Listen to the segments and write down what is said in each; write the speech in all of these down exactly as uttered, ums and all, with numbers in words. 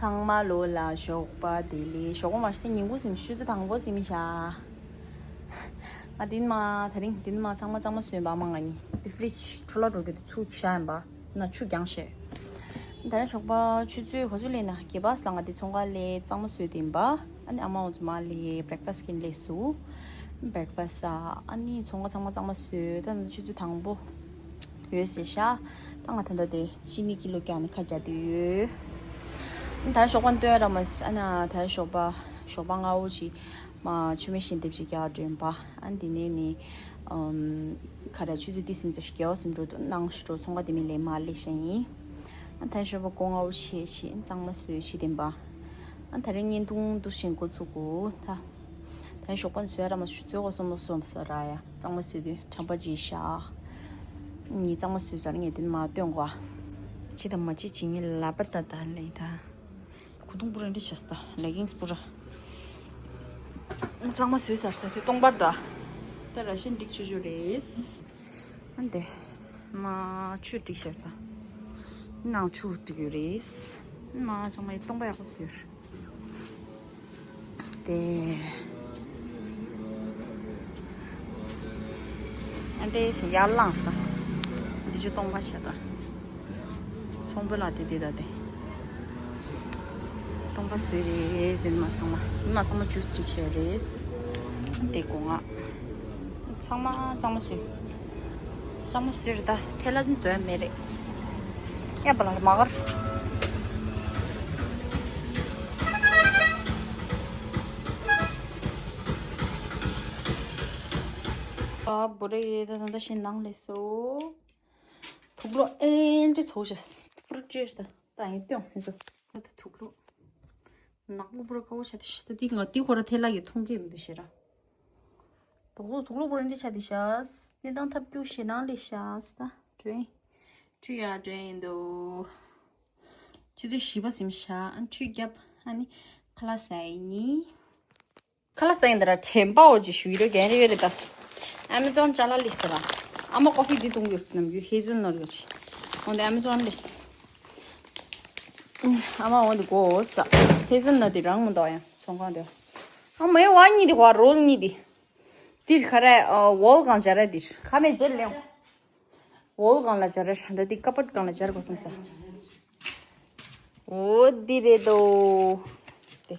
ཚང་མ་ལོ་ལ་ཞོགས་པ་བདེ་ལེགས། ཞོགས་པ་མ་ཤི་ཉིན་གུང་ཟིན་ཆུ་ཚོད་དང་པོ་ཟིན་ཤག་ང་དེ་ནས་མ་དེ་རིང་དེ་ནས་མ་ཚང་མ་གཙང་མ་བཟོས་པ་མ་ང་གཉིས་དེ་ཕི་རི་ཇི་འཕྲོ་བརླག་འགྲོ་གི་དེ་ཚུར་བཞག་ཡིན་པ་ན་ཆུ་རྒྱང་ཤེས། ད་རེས་ཞོགས་པ་ཆུ་ཚོད་ག་ཚོད་སླེབས་ན་གེ་བཱས་ལ་ང་དེ་ཚོང་ཁང་ལས་གཙང་མ་བཟོས་དེ་ཡིན་པ། ཨ་ནི་ཨ་མ་འོ་ཚོ་མ་ལས་བྷི་རེག་ཕ་སི་ཊི་གིན་སླེབས་སུ། བྷི་རེག་ཕ་སི་ཊི་ཨ་ནི་ཚོང་ཁང་ཚང་མ་གཙང་མ་བཟོས་ད་ཆུ་ཚོད་དང་པོ། ཡོད་ཟེར་ཤག་ད་ང་ད་ལྟ་དེ་ཅི་ནི་ཀི་ལོ་བརྒྱ་ནི་ཁ་རྒྱག་དུས་ཡོད། ད་ཞོགས་པ་སྟོན་ར་མ་ཟེར་ཨ་ན་ད་ཞོགས་པ་ཞོགས་པ་སྔ་བོ་ཅིག་མ་ཆུ་མེ་ཞིང་འདེབས་ཅིག་རྒྱག་འདྲེན་པ་ཨ་འདི་ནས་ནི་ཁ་ར་ཆུ་ཚོད་དེ་སིམ་ཙམ་ཞིག་རྒྱལ་བ་སིམ་འགྲོ་དུ་ནང་ཞིག་འགྲོ་ཚོང་ཁ་དེ་མི་ལས་མ་ལས་ཤ་ཡིན། ཨ་ད་ཞོགས་པ་སྒོ་སྔ་བོ་ཆེ་ཆེ་གཙང་མ་བཟོས་ཤི་དེན་པ། ཨ་ད་རེས་བརྙན་ཐུང་འདུག་བཞིན་འགོ་ཚུགས་གོ་ད། ད་ཞོགས་པ་བཟོས་ར་མ་བཟོས་ཚོད་གོ་སོ་མོ་སོམ་ས་ར་ཡ་གཙང་མ་བཟོས་དུས་དྲན་པ་བརྗེད་ཤག་ངས་གཙང་མ་བཟོས་ཚར་ངས་དེ་མ་སྟོན་གོ་ཅི་དང་མ་ཅི་ཅི་ངས་ལབ་པ་ད་ད་ལེ་ད། གོས་ཐུང་པུ་ར་འདྲི་ཆས་ད་ལེ་གིངས་པུ་ར། གཙང་མ་བཟོས་ཚར་ས་ཚོད་སྟོང་པར་ད། ད་ར་ཤན་འགྲིག་ཆུ་ཆུ་རེད། ཨ་འདི། མ་ཆུ་འགྲིག་ཤར་ད། ནང་ཆུ་འགྲིག་ཡོད་རེད། མ་ཚང་མ་ཡི་སྟོང་པ་ཡག་པོ་བཟོས། དེ། ཨ་འདྲེ་ཞིག་ཡར་ལངས་ད། འདི་ཆུ་སྟོང་པ་བྱས་ད། ཚོང་དཔོན་ལགས་དེ་དེ་ད་དེ། སྟོང་པ་བཟོས་རེད་དེ་མ་ཚང་མ། མ་ཚང་མ་ཇུས་འགྲིག་བྱས་རེད། དེ་སྒོ་ང་། ཚང་མ་གཙང་མ་བཟོས། གཙང་མ་བཟོས་རེད་ད་ཐལ་ལ་འཛོལ་མེད་རེད། ཡ་པ་ལ་མ་གར། ཨ་བོ་རེད་ད་ད་ད་ཤིན་ནང་ལས་སོ། དུག་ལོག་ཨེ་འདྲི་ཚོགས་ཤ་པུར་ཅེར་ད་ད་ཡིན་སྟོན་ཧེ་ཚོ། ད་ད་དུག་ལོག་ནག་པོ་པུ་ར་ཀའོ་ཆ་དེ་ཤི་ད་དེ་ང་དེ་ཁོ་ར་ཐལ་ལ་གི་མཐོང་གི་མི་འདུག་ཤེ་ར། དོག་དོག་དོག་ལོ་པུ་ར་འདི་ཆ་དེ་ཤ། གནས་སྟངས་ཐབས་སྐྱོ་ཞེ་ནང་ལས་ཤ་ད། ཌྲེན། ཁྲུ་ཡ་ཌྲེན་ཡིན་འདུག་ཆུ་ཚོད་བཞི་པ་ཟིན་ཤ་ཨ་ཁྲུ་རྒྱབ་ཨ་ནི་ཁ་ལག་ཟ་ཡི་ནི། ཁ་ལག་ཟ་ཡིན་ད་ར་དྲན་པའོ་ཅི་ཞུ་ཡི་རོ་རྒན་རེ་ཡོད་རེད་ད། ཨ་མེ་ཛོན་ཅ་ལག་ལིས་ད་ར། ཨ་མ་ཀོ་ཕི་འདི་བཏུང་ཡོད་ནམ་རྒྱུ་ཧེ་ཟལ་ནོར་ཡོད་ཅི། འོན་ཏེ་ཨ་མེ་ཛོན་ལིས། ཨ་མ་འོ་འདི་གོ་ས། ཧེ་ཟལ་ནོ་འདི་རང་མི་འདུག་ཡང་ཚོང་ཁང་འདི། ཨ་མའི་བ་གཉིས་འདི་བ་རོལ་གཉིས་འདི། འདིར་ཁ་ར་ཨ་ཝོལ་གང་སྦྱར་ར་འདིར་ཁ་མེད་རྗེས་ལེན། ཝོལ་གང་ལ་སྦྱར་ར་ཧྲ་འདི་ཀ་པོར་གང་ལ་སྦྱར་དགོས་བསམ་ས། འོ་འདི་རེད་དོ། དེ།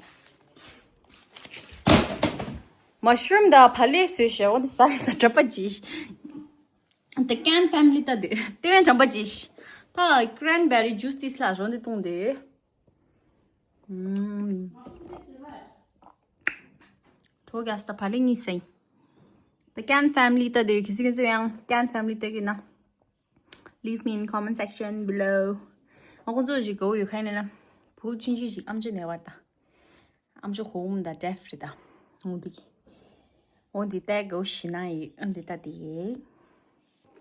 མ་ཤུ་རུམ་དང་བག་ལེབ་བཟོས་ཤག་འོ་འདི་ཟ་ཡ་ད་གྲབ་པ་ཅིག The Can Family ད་དེ་དེ་བས་འགྲམ་པ་ཅིག་ད་cranberry juice དེ་སླ་རོ་འདི་བཏུང་དེ། ཨུམ། གྲོ་ག་ས་ད་བག་ལེབ་གཉིས་ཟ་ཡིན། The Can Family ད་དེ་གི་སི་ཀུན་ཚོ་ཡང་Can Family ད་གི་ན། Leave me in comment section below. ཨ་ཁོང་ཚོ་ཞིག་གོ་ཡོད་ཁ་ནས་ན། བུ་ཆུང་ཆུང་ཞིག་ཨམ་ཅོག་ནས་བར་ད། ཨམ་ཅོག་ཧོམ་ད་deaf རེད་ད། འོ་འདི་གི་འོ་འདི་ལྟའི་གོ་ཞི་ན་ཡི་ཨམ་འདི་ལྟ་དེ་ཡེ།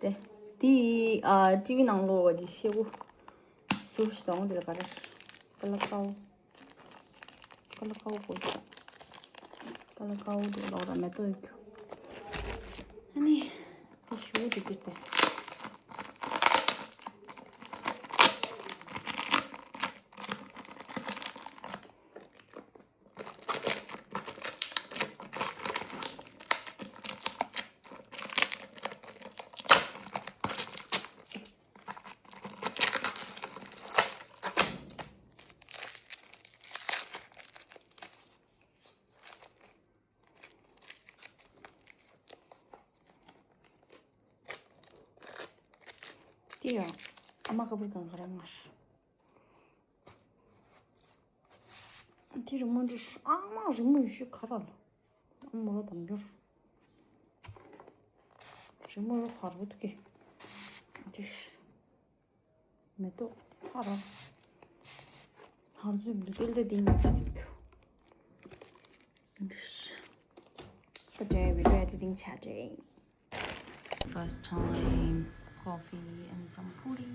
དེ། དེ་ཨ་ཊི་ཝི་ནང་ལོགས་ཀྱི་ཤེལ་སྒོ་སུ་ཞིག་དང་འདི་ལ་ག་རེ། ཀ་ལ་ཀའོ། ཀ་ལ་ཀའོ་གོ་ཀ་ལ་ཀའོ་འདི་ལོགས་ལ་མེ་ཏོག་ཡོད་རྒྱུ། ཨ་ནི། དེ་ཞུ་འདི་འདིར་དེ། དེ་ཡང་ཨ་མ་ཁ་པར་གང་ག་ར་ངར། དེ་རི་མོ་འདྲི་ཨ་མ་རི་མོ་ཡོད་ཤོས་ག་ར་ལ། ཨ་མ་རོ་དམ་འབྱོར། རི་མོ་རོ་ཧར་བུ་ཐུ་ཀེ། དེ། མེ་ཏོག་ཧ་ར། ཧར་ཛུ་བི་ཏིལ་དེ་དེ་ཉིད་ཀྱི་ནས་ཁྱོ། Today we do editing chatting. First time coffee and some puri.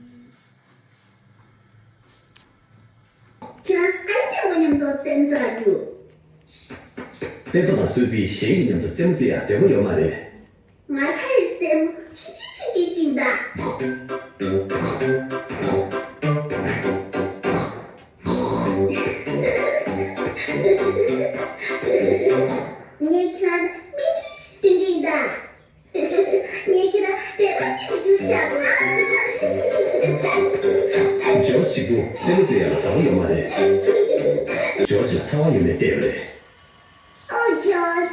ཁྱེད་རང་ཨ་ནི་ངོ་མཉམ་དུ་བཙན་འཛུལ་རྒྱུ། སྤེན་པ་དང་བསོད་རྩིས་གཞན་གྱི་མཉམ་དུ་རྩེད་མོ་རྩེ་ཡག་བདེ་མོ་ཡོད་མ་རེད། ང་ལྷ་ཡི་སྲས་མོ་ཆུང་ཆུང་ཆུང་ཆུང་ཅིག་ཡིན་ད། ངས་ཁྱེད་རང་ལ་སྨིན་གྲོལ་ཞིག་སྟོན་གྱི་ཡིན་ད། ངས་ཁྱེད་རང་བོད་པ་ཅིག་ཏུ་འགྱུར་ཤག་ད། ཇོརྗ་གཅིག་པུ་རྩེད་མོ་རྩེ་ཡག་ལ་དགའ་པོ་ཡོད་མ་རེད། ཇོརྗ་ལ་ཚ་བ་ཡོད་མེད་བལྟས་པ་རེད། ཨོ་ཇོརྗ།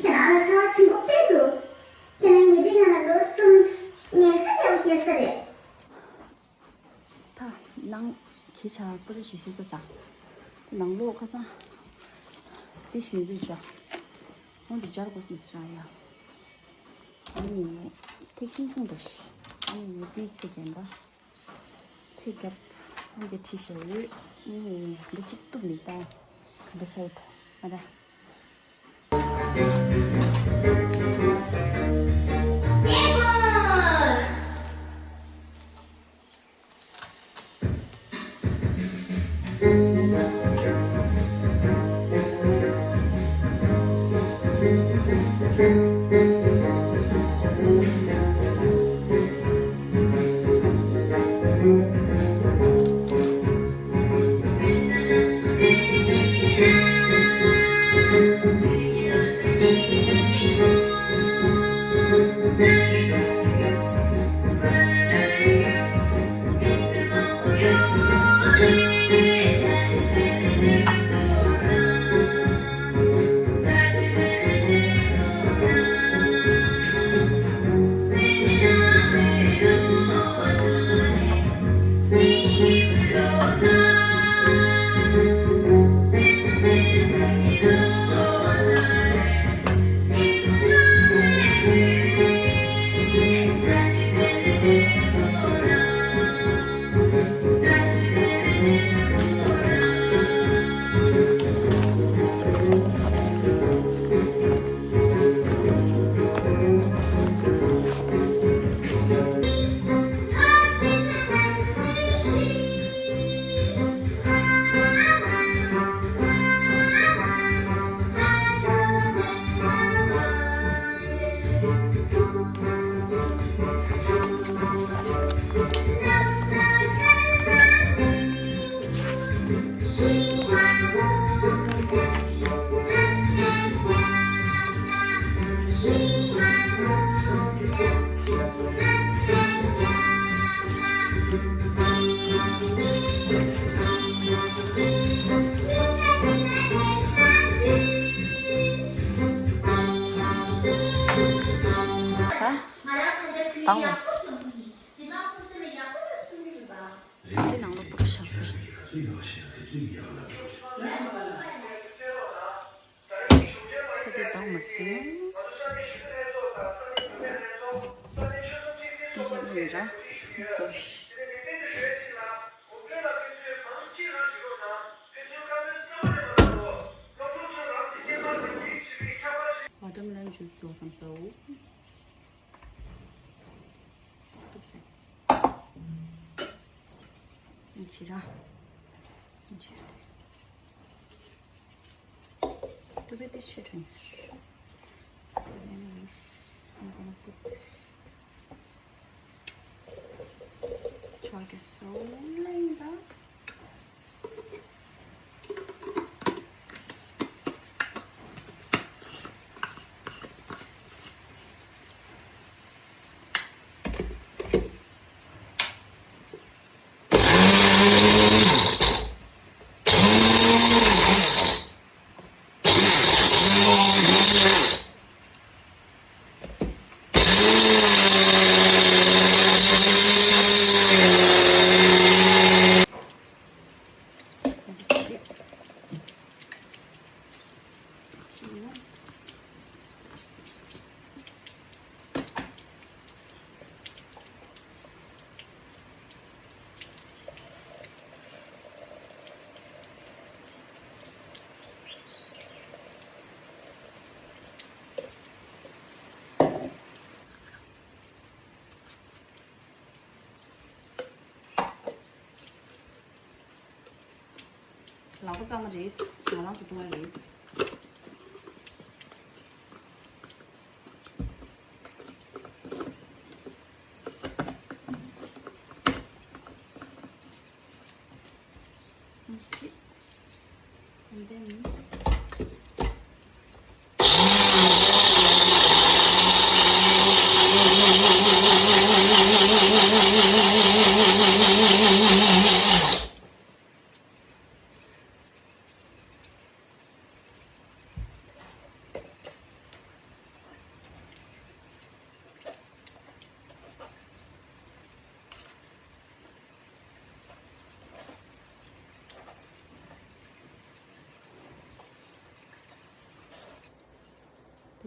ཁྱེད་རང་ལ་ཚ་བ་ཆེན་པོ་དཔེ་འདུག་ཁྱེད་རང་ཉེ་དུས་ང་ལ་ལོ་གསུམ་ངལ་གསོ་རྒྱག་པ་སྐྱེལ་ས་རེད། ད་ནང་གི་ཆ་པོ་ཏོ་ཞིག་ཤི་ས་ས། དེ་ནང་ལོགས་ཁ་སང་། དེ་ཞུ་རྒྱུ་ཅོ། ཁོང་དེ་སྦྱར་དགོས་སམ་ཟེར་ཡ། ཨ་ནི་ཐེག་ཤིང་ཆུང་འདྲ་ཞིག་ཨ་ནི་དེའི་ཚེ་རྒན་པ། ཚེ་རྒྱབ། ཁོང་དེ་ཁྲིད་བཞག་ཡོད། ཨ་ནི་འདི་གཅིག་གཏུབ་ནས་ད། ག་འདྲ་ཆགས་ཡོད་དོ། ཨ་ད། དང་བ། དེ་ནང་ལོགས་པོ་ཏོ་བཞག་སོང་། ད་དེ་དང་མ་སོང་། དེ་ཅི་ཡིན་ར། ཚོར། ཝ་ཊར་མེ་ལོན་ཇུས་བཟོ་བསམ་སོང་། ཨིན་ཇི་ར། ཨིན་ཇི་ར། ཏུ་བེ་ཏི་ཤི་ཊན་སི། Anyways, I'm gonna put this. Charge is so lame, though. ལག་པ་གཙང་མ་རེད། ང་རང་ཚོ་བཏུང་བ་རེད། ཨ་ཅེ། And then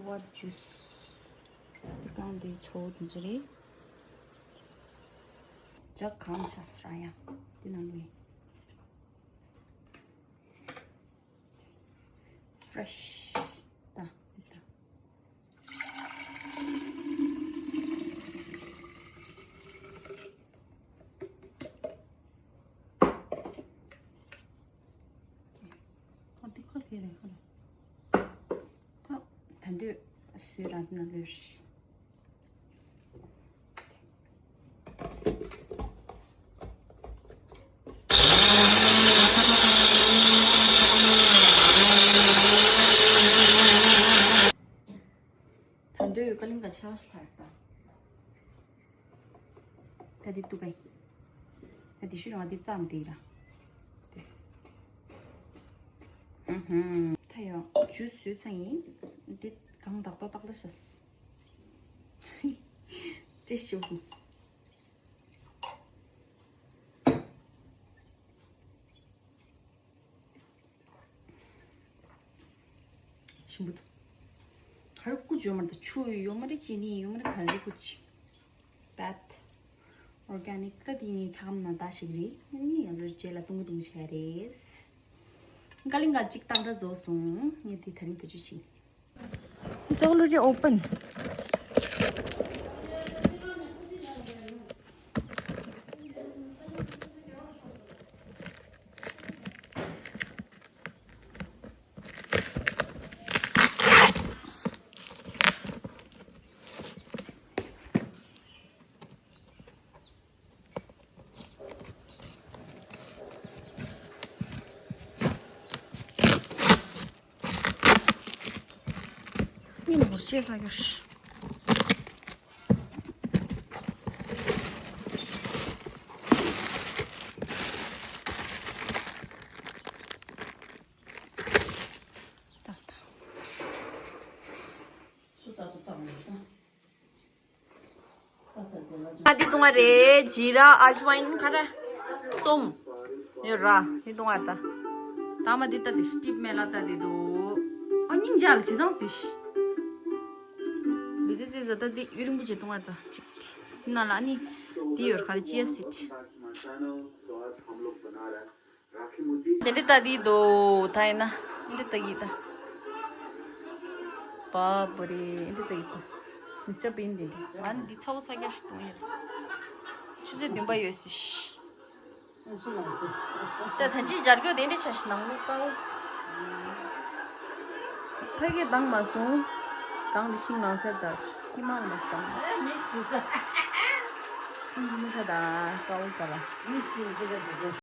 What juice? དེ་གང་དེ་ཚོ་དེ་ཚོ་རེད། ཇག་གང་ཆགས་ར་ཡ། དེ་ནང་ལུས། Fresh. ད་ད། ཨ་འདི་ཁ་དེ་རེད་ཁ་རེད། ད་ད་འདོད་སུས་རང་དེ་ན་ལོས། ད་འདོད་ཀ་ལིང་ག་ཆ་ལྷར་ད། ད་འདི་ཏུ་གའི། ད་འདི་ཤུ་རང་འདི་ཙམ་འདི་ར། ད་ཡོ་ཇུས་བཟོས་ཚང་ཡིན། འདི་གང་ཏག་ཏག་ཏག་ཏག་ཤ། ཅེས་ཤོག་སོང་། ཞིམ་པོ་འདུག་ག་རེ་ཀུ་ཅོ་མར་དང་ཆུ་ཡོད་མ་རེད། ཅི་ནི་ཡོད་མ་རེད། ག་རེ་ཀུ་ཅི། Bad. Organic. ད་དེ་ངའི་ཁ་ཁམ་ན་ད་ཞིག་རེད། ནི་ང་ཚོ་རྗེས་ལ་ཏུང་ཏུང་བྱས་རེད། ཀ་ལིང་ག་གཅིག་ཏག་ཏག་བཟོ་སོང་། ངས་དེ་ད་རིང་བེད་སྤྱོད་བྱེད། It's already open. ཉིན་མོ་ཤེས་ས་གར། ད་འདི་བཏུང་བ་རེད། ཇི་ར་ཨཇ་ཝ་ཡིན་ཁ་ར་སོམ་ཡོད་ར། འདི་བཏུང་བ་རེད། ད་མ་འདི་ལྟ་དེ་སྐྲིབ་མེ་ལ་ལྟ་དེ་འདུག་ཨ་སྙིང་རྗེ་ལ་ཇི་ཙང་ཟིག་འདི་ཙི་ཙི་ཟ་ད་འདི་ཡུན་རིང་པོ་ཅིག་བཏུང་བ་རེད། ད་ཅིག་འདི་ནང་ལ་ཨ་ནི་འདི་ཡོད་ཁ་ར་ཅི་ཡ་སིད། དེ་འདྲ་ལྟ་དེ་འདུག་ད་ཡིན་ན་འདི་ལྟ་གི་ད། བ་བུ་རེ་འདི་ལྟ་གི་ད། མི་སྐྱོ་པིན་འདི་འདྲ། ཨ་ནི་འདི་ཚ་བོ་ས་རྒྱ་ཞིག་གཏོང་ཡ། ཆུ་ཚོད་བདུན་པ་ཡོད་སྲིད། ད་ད་ཅི་སྦྱར་རྒྱུ་དེ་འདྲ་ཆ་ཞིག་ནང་ལོགས་དཀའ་བོ། ཕ་གི་བཏང་མ་སོང་། གང་དེ་ཤིང་ནང་ཆར་དང་ཁྱི་མང་མ་ཞིག་བཏང་། མི་ཤི་ས། མི་ཤ་དང་དཀའ་བོ་དཀའ་ལ། མི་ཤི་འདི་ག་འདི་ག